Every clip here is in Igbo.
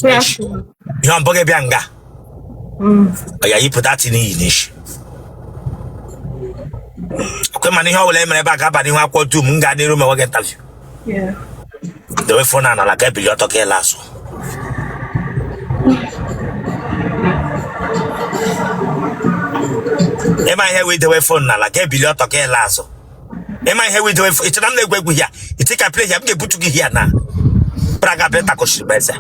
Ihe mbụ gị bịa nga ya yipụ that thing i yi n'isi. Okwe mana ihe ọ bụla e mere ebe a ga-aba n'ihu akwụkwọ dum m gaa n'iru mewe gị interview. Dewe phone a n'ala ka ebili ọtọ ka ịla azụ. Ịma ihe wee dewe phone n'ala ka ebili ọtọ ka ịla azụ. Ịma ihe wee dewe phone ị che na m na-egwu egwu ya iti ka play ya m ga-ebutu gị here na praga beta kọchiri m eze.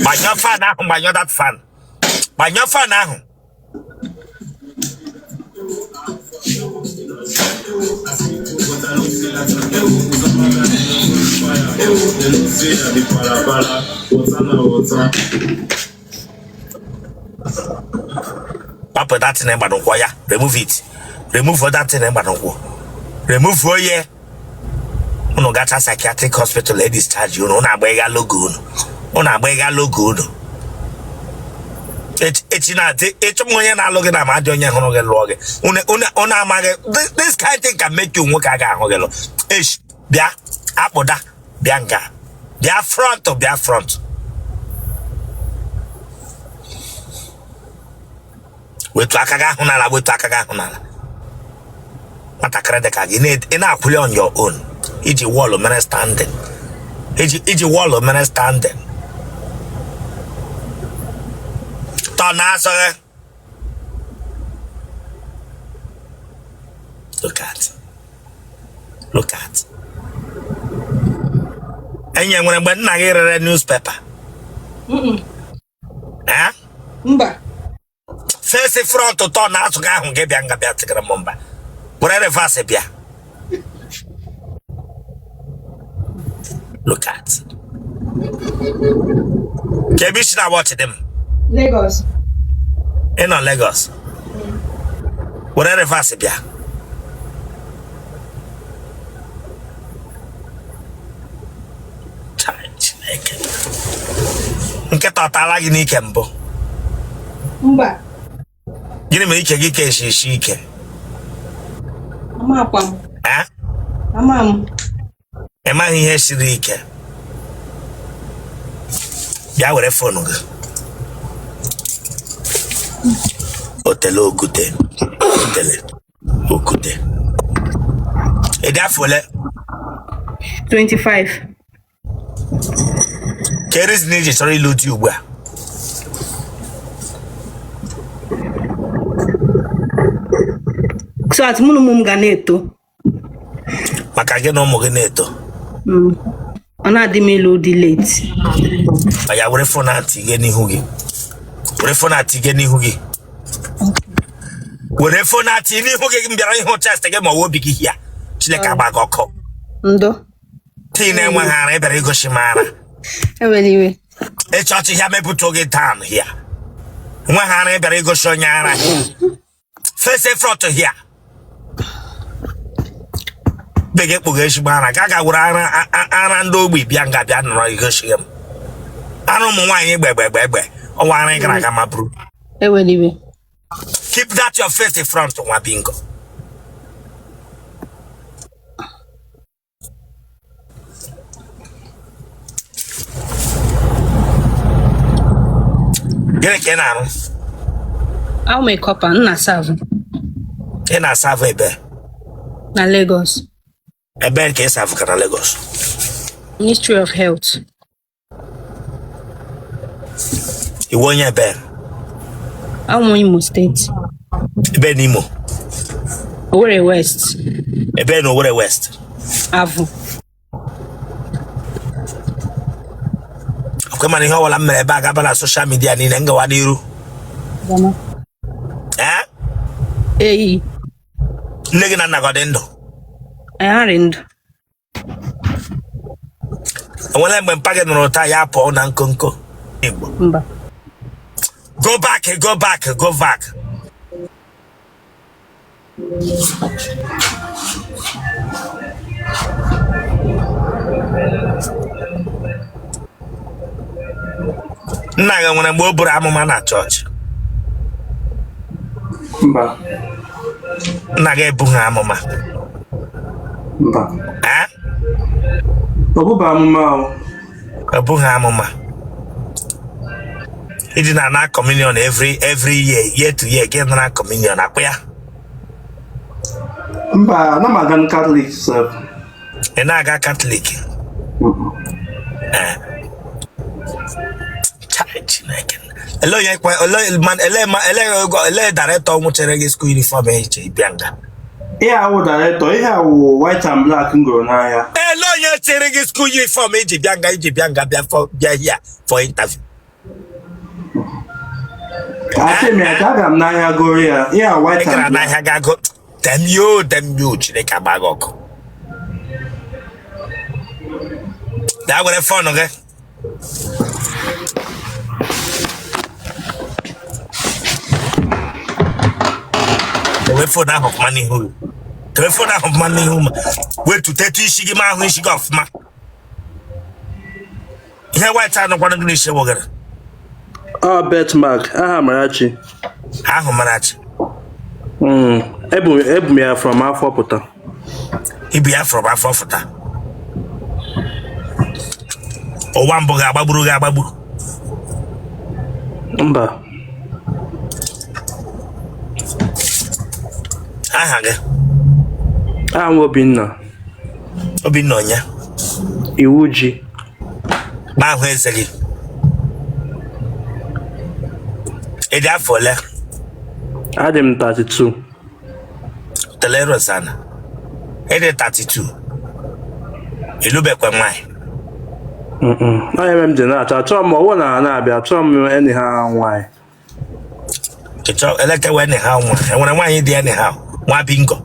Gbanyụọ fan ahụ, gbanyụọ that fan. Gbanyụọ fan ahụ. Papụ that thing gba n'ụkwụ ya, remove it, remove that thing gba n'ụkwụ, remove onye unu gacha psychiatric hospital e discharge unu, unu agba logo unu, unu agba logo unu. Echi na-adị ịchọ m onye na-alụ gị na ma adị onye hụrụ gị lụọ gị. Unu amaghị this kind thing can make you nwoke aga ahụ gị lụ. Echi bịa akpụda bịa nga bịa front bịa front. Wetu aka gị ahụ n'ala, wetu aka gị ahụ n'ala. Nwatakịrị dị ka gị ị na-akwụli on your own iji wall mere standing, iji wall mere standing. Tọ na azụ gị. Look at, look at. Enyi nwere mgbe nna gị rere newspaper? Eh? Mba. Face front tọ na azụ gị ahụ gị bịa nga bịa tịgara m mba. Were reverse bịa. Look at. Ka ebe isi na watch dị m. Lagos. Ị nọ Lagos. Were reverse bịa. Chai, Chineke. Nkịta ọ taala gị n'ike mbụ? Mba. Gịnị mere ike gị ka esi esi ike? Amakwa m. Eh? Ama m. Ị maghị ihe siri ike. Bịa were phone gị. Otele okute. Otele. Okute. Ị dị afọ ole? 25. Ke reason i ji chọrọ ịlụ di ugbu a? So that mụ na ụmụ m ga na-eto. Maka gị na ụmụ gị na-eto. Ọ na-adị m ịlụ di late. Ya were phone a tinye n'ihu gị. Were phone a tinye n'ihu gị. Were phone a tinye n'ihu gị m bịara ịhụ chest gị ma ọ obi gị here. Chineke agba gị ọkụ. Ndo. Tii na-enweghị ara ị bịara igosi m ara. Ewela iwe. Ịchọchị ya mepụta oge down here. Enweghị ara ị bịara igosi onye ara. Face front here. Be gị kpụga ezigbo ara ka a ga were ara ara ndị ogbi bịa nga bịa nọrọ igosi m. Ara ụmụ nwaanyị gbe gbe gbe gbe ọnwa ara ị gara aga ma bụrụ. Ewela iwe. Keep that your face front nwa bingo. Gịnị ka ị na-arụ? I'm a corper, m na-aserve. Ị na-aserve ebe? Na Lagos. Ebe ka ị serve ka na Lagos? Ministry of Health. Ị wụ onye ebe? Awụ m Imo State. Ebe n'Imo? Owerri West. Ebe na Owerri West? Avụ. Ọkwa mana ihe ọbụla m mere ebe a ga-aba na social media niile m gawa n'iru. Ee? Eyi. Nne gị na nna gị ọ dị ndụ? Ha dị ndụ. Enwere mgbe mpa gị nụrụ taa ya pụọ na nkonko Igbo? Mba. Go back, go back, go back. Nna gị nwere mgbe o buru amụma na chọọchị? Mba. Nna gị ebughị amụma? Mba. Eh? Ọ bụba amụma ahụ. Ọ bụghị amụma. Ịdị na-ana communion every year, year to year, gị nara communion akpụ ya. Mba, ana m aga Catholic sef. Ị na-aga Catholic? Ee. Chai, Chineke. Ele onye kwe ele man ele ma ele ele director nwụchere gị school uniform eche ịbịa nga. Ihe awụ director, ihe awụ white and black m goro n'ahịa. Ele onye chere gị school uniform iji bịa nga iji bịa nga bịa for bịa here for interview. Asị m ya ka aga m n'ahịa goro ya. Ihe a Ị white gara and black. n'ahịa ga go damn you Chineke agba gị ọkụ. Gaa were phone gị. Dewe phone ahụ ọfụma n'ihu gị. Dewe phone ahụ ọfụma n'ihu ma wetutetu isi gị ma ahụ isi gị ọfụma. Ihe white anụkwanụ gị n'isi wụgịrị. Ọ birthmark, aha Amarachi. Ahụ Amarachi. Ebu m ya from afọ pụta. Ibu ya from afọ fụta. Ụwa mbụ ga-agbagburu gị agbagburu. Mba. Aha gị? Aha m Obinna. Obinna onye? Iwu ji. Ma ahụ eze gị. Ị dị afọ ole? Adị m 32. Tele Rosanna. Ị dị 32. Ị lụbekwa nwaanyị. Onye mere m ji na-achọ achọrọ m ọwụ na na-abịa achọrọ m anyhow nwaanyị. Ị chọọ elekewe anyhow nwa. Enwere nwaanyị dị anyhow. Nwa bingo.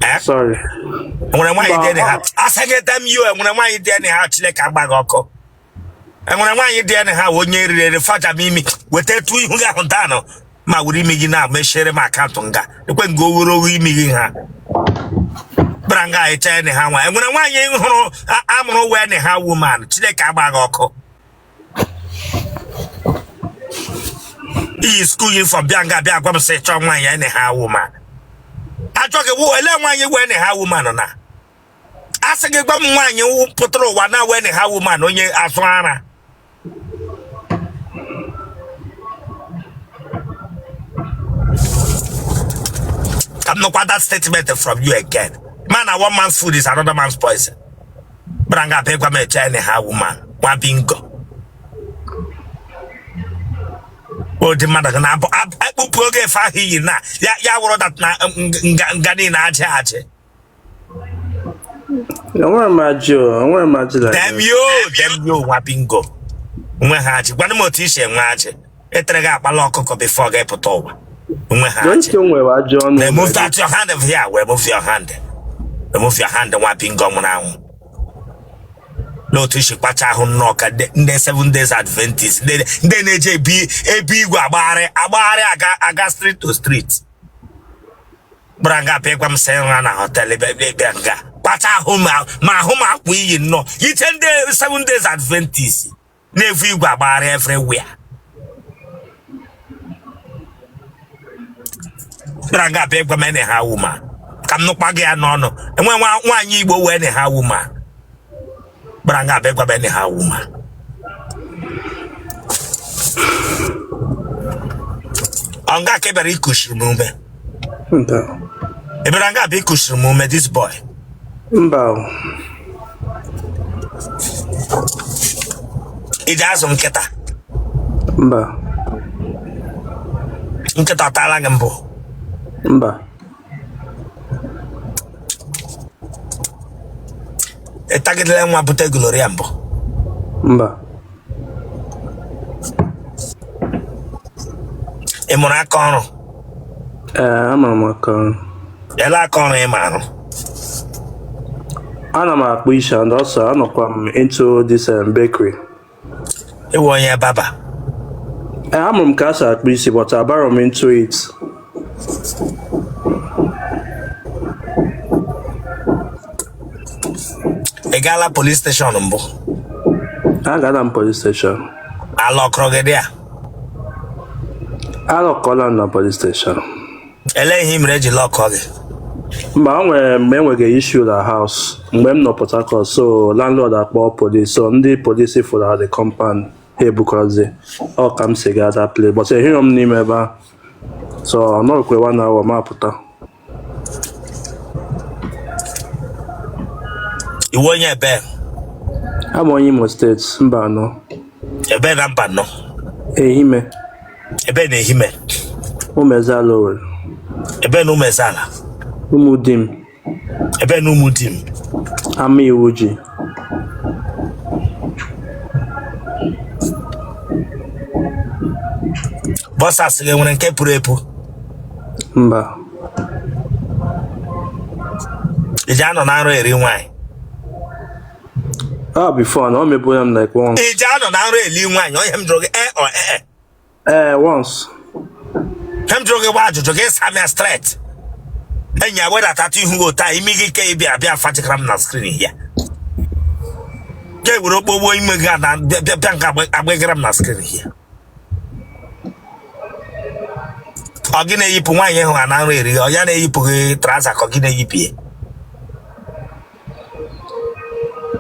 Eh? Sorry. Enwere nwaanyị dị anyhow. Asị gị damn you enwere nwaanyị dị anyhow Chineke agba gị ọkụ. Enwere nwaanyị dị anyhow onye riri eri faja m imi weta etu ihu gị ahụ danụ ma were imi gị na mechiere m account nga ekwe nga owere owu imi gị ha bara nga ịcha anyhow nwa enwere nwaanyị hụrụ amụrụ wee anyhow woman Chineke agba gị ọkụ. Iyi school uniform bịa nga bịa gwa m sị chọọ nwaanyị anyhow woman. Ajọ gị wụ ele nwaanyị wee anyhow woman na asị gị gwa m nwaanyị pụtara ụwa na wee anyhow woman onye azụ ara. Ka m nụkwa that statement from you again. Man, one man's food is another man's poison. Bara nga abịa gwa m eche anyhow woman nwa bingo. Ụdị mmadụ gị na-abụ akpụpụ oge efe ahụ iyi na ya ya wụrụ that na nga niile ajị ajị. Enwere m ajị o, enwere m ajị like Damn you, damn you nwa bingo. Nwe ha ajị gwanụ m otu i si enwe ajị. Etere gị akpala ọkụkọ before gị pụta ụwa. Nwe ha ajị. Nwere ajị ọnụ. Remove that your hand of here. Remove your hand. Remove your hand nwa bingo nwụrụ anwụ. N'otu i si kpacha ahụ nnọọ ka ndị Seven Days Adventist ndị na-eji ebi igwe agbagharị agbagharị aga street to street. Bụra nga abịa gwa m sị nra na hotel ebe nga kpacha ahụ ma ahụ ma akwa iyi nnọọ iche ndị Seven Days Adventist na-evu igwe agbagharị everywhere. Bịara nga abịa gwa m anyhow woman ka m nụkwa gị ya n'ọnụ enwe nwaanyị Igbo wee anyhow woman bịara nga abịa gwa m anyhow woman. Ọ nga ka ị bịara ikushiri m ume? Mba. Ị bịara nga abịa ikushiri m ume this boy? Mba. Ị ji azụ nkịta? Mba. Nkịta ọ taala gị mbụ? Mba. Ị tagidela nwa bute gonorrhea mbụ? Mba. Ị mụrụ aka ọrụ? Ee, amụrụ m aka ọrụ. Ele aka ọrụ ị ma arụ? Ana m akpụ isi and also anọkwa m into this bakery. Ị wụ onye barber? Ee, amụrụ m ka a si akpụ isi but abarọ m into it. Ị gaala police station mbụ? Agala m police station. Alọkọrọ gị dị a? Alọkọla m na police station. Elee ihe i mere eji lọkọ gị? Mba, o nwere mgbe enweghị issue na house mgbe m nọ Port Harcourt, so landlord akpọ police, so ndị police fụrụ the compound, ha ebukọrọzi ọ ka m si gaa that place, but ehiro m n'ime ebe ahụ, so ọ nọrọkwe one hour ma pụta. Ị wụ onye ebe? Abụ onye Imo State, Mbano. Ebe na Mbano? Ehime. Ebe na Ehime? Umuezeala Owerri. Ebe na Umuezeala? Umudim. Ebe na Umudim? Ama Iwuji. Boxers gị nwere nke pụrụ epu? Mba. Ị ji anọ na nrọ eri nwaanyị? Ah, before na o mebuola m like once. Ị ji anọ na nrọ eli nwaanyị? Onye m jụrụ gị ee ọ ee? Ee, once. Ihe m jụrụ gị gba ajụjụ gị sa m ya straight. Enyi ya wedatatụ ihu gị otu a imi gị ke ịbịa bịa fachikara m na screen ya ga ewere okpogbo ime gị na bịa bịa nke agbagara m na screen ya. Ọ gị na-eyipụ nwaanyị hụ na nrọ eri ọ ya na-eyipụ gị trouser ka ọ gị na-eyipụ ya?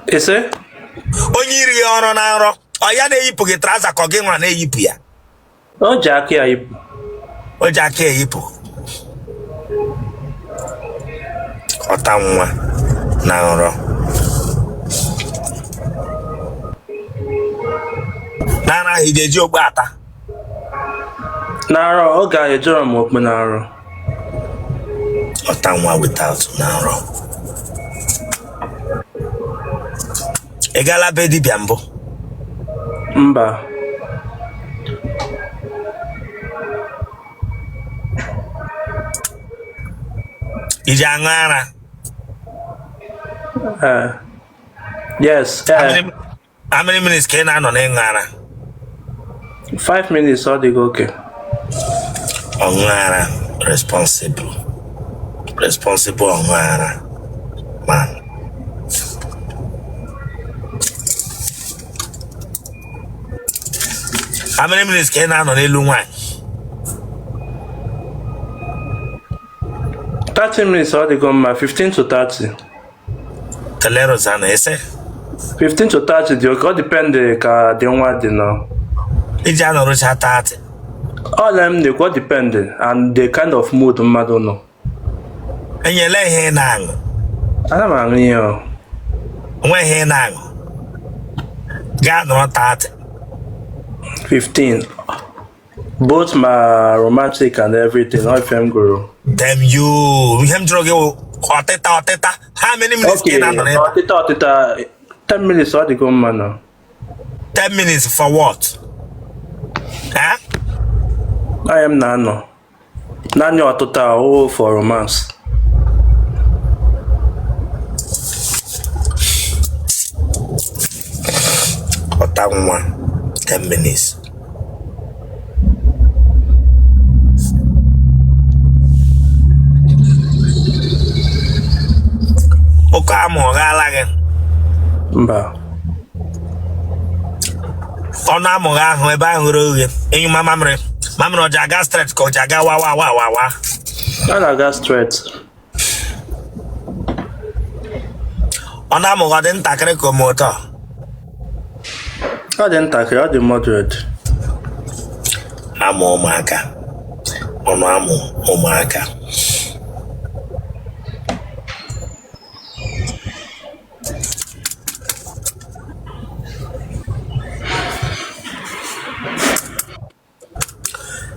Ise? Onye iri gị ọrụ na nrọ, ọ ya na-eyipụ gị trouser ka ọ gị nwa na-eyipụ ya? O ji aka ya yipụ. O ji aka ya eyipụ. Ọta nwa na nrọ na nrọ ahụ, ị ga-eji okpu ata? Na nrọ, oge ahụ ejirọ m okpu na nrọ. Ọta nwa without na nrọ. Ị gaala be dibịa mbụ? Mba. I ji aṅụ ara? Ee. Yes. How many minutes ka ị na-anọ n'ịṅụ ara? 5 minutes ọ dịghị okay. Ọṅụ ara responsible. Responsible ọṅụ ara. Man. How many minutes ka ị na-anọ n'elu nwaanyị? 30 minutes ọ dịgo mma, 15 to 30. Kelee Rosanna, ese? 15 to 30 dị okay, ọ depend ka dị nwa dị nọ. I ji anọrụcha 30. Ọ na m na-ekwu, ọ depend and the kind of mood mmadụ nọ. Enyela ihe ị na-aṅụ? Ana m aṅụ ihe o. Onwe ihe ị na-aṅụ? Gaa nọrọ 30. 15. Both my romantic and everything, ọ ife m gụrụ. Damn you. Ihe m jụrụ gị wụ ọtịta ọtịta. How many minutes ka ị Okay, na-anọ n'ebe? ọtịta ọtịta 10 minutes ọ dịgo mma na. 10 minutes for what? Eh? Anya m na-anọ. Naanị ọtịta ọ for romance. Ọta nwa 10 minutes. Oke amụ ọ ghaala gị? Mba. Ọnụ amụ gị ahụ ebe ahụ ghere oghe, ị nyụma mamịrị, mamịrị ọ ji aga straight ka ọ ji aga wa wa wa wa wa? Ọ na-aga straight. Ọnụ amụ gị ọ dị ntakịrị ka ome ụtọ? Ọ dị ntakịrị, ọ dị moderate. Amụ ụmụaka, ọnụ amụ ụmụaka.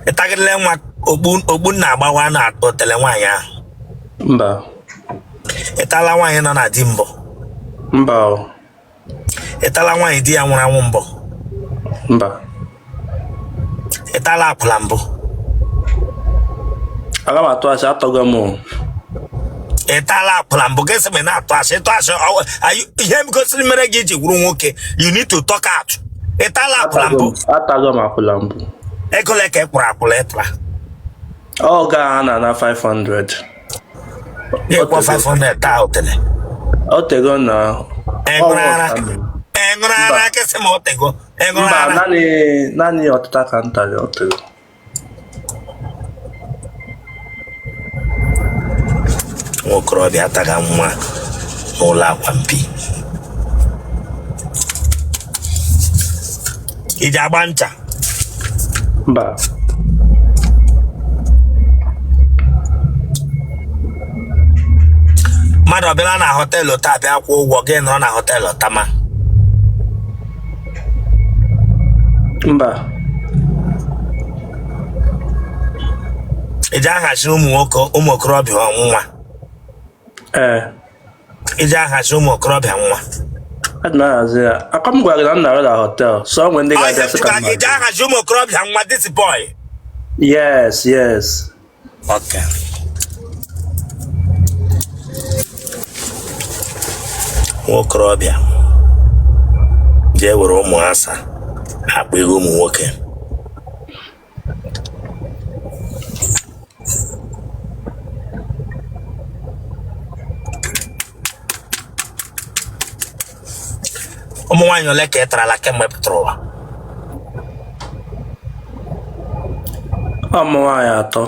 Ị tagidele nwa okpu na-agbawa na otele nwaanyị ahụ? Mba. Ị tala nwaanyị nọ na di mbụ? Mba o. Ị tala nwaanyị di ya nwụrụ anwụ mbụ? Mba. Ị tala akwụla mbụ? Aga m atụ asị, atọgo m o. Ị tala akwụla mbụ? Gị sị m ị na-atụ asị, ịtụ asị ihe m gosiri mere gị iji wuru nwoke, you need to talk out. Ị tala akwụla mbụ? Atago m akwụla mbụ. Ego ole ka ị kwụrụ akwụla ị tara? Ọ ga ha na-ana 500. Gị kwụọ 500 taa otele? O tego na. Ị ṅụrụ ara? Ị ṅụrụ ara? Gị sị m o tego. Ị ṅụrụ Mba, ara? naanị naanị ọtịta ka m tara, o tego. Nwa okorobịa ataga nwa n'ụlọ akwa mpi. Iji agba ncha? Mba. Mmadụ ọ bịala na họteelụ taa bịa kwụọ ụgwọ, gị nọrọ na họteelụ tama? Mba. Iji ahazi ụmụ nwoke, ụmụ okorobịa nwa? Ee. Iji ahazi ụmụ okorobịa nwa? Adị m ahazi ya. Akwa m gwara gị na m na-arụ na họtel, so o nwere ndị ga-abịa sị ka m Iji ahazi ụmụ okorobịa nwa, this boy? Yes. Okay. Nwa okorobịa jee were ụmụ asa akpa ego ụmụ nwoke. Ụmụ nwaanyị ole ka ị tarala kemgbe ị pụtara ụwa? Ụmụ nwaanyị atọ.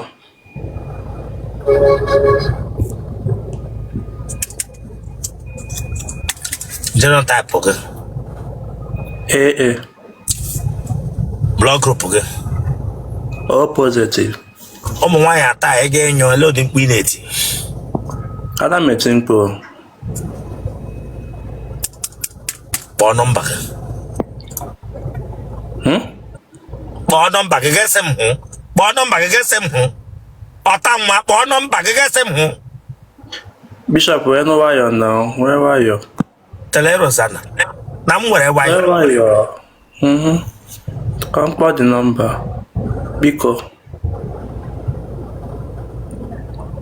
Genotype gị? AA. Blood group gị? O positive. Ụmụ nwaanyị atọ a ị ga-enyo, ele ụdị mkpu ị na-eti? Ana m eti mkpu. Kpọọ nọmba gị. Kpọọ nọmba gị gasị m hụ. Kpọọ nọmba gị gasị m hụ. Ọta nwa, kpọọ nọmba gị gasị m hụ. Bishop, wee nụ nwayọọ na wee nwayọọ. Tele Rosanna na m were nwayọọ. Wee nwayọọ. Ka m kpọọ the nọmba. Biko.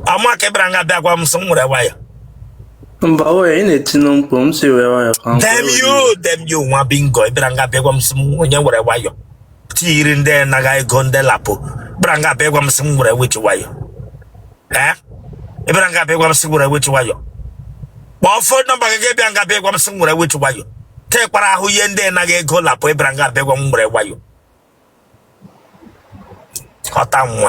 Ọma ka ị bịara nga bịa gwa m sị m were nwayọọ. Mba, oye, ị na-etinu mkpu, m si were nwayọọ ka m Damn you, damn you, nwa bingo, ị bịara nga bịa gwa m sị m onye were nwayọọ. Tiyiri ndị naga ego ndị lapụ. Bịara nga bịa gwa m sị m were wechi nwayọọ. Ee? Ị bịara nga bịa gwa m sị were wechi nwayọọ. Kpọọ phone nọmba gị, gị bịa nga bịa gwa m sị m were wechi nwayọọ. Tekwara ahụ ihe ndị naga ego lapụ, ị bịara nga bịa gwa m were nwayọọ. Ọta nwa.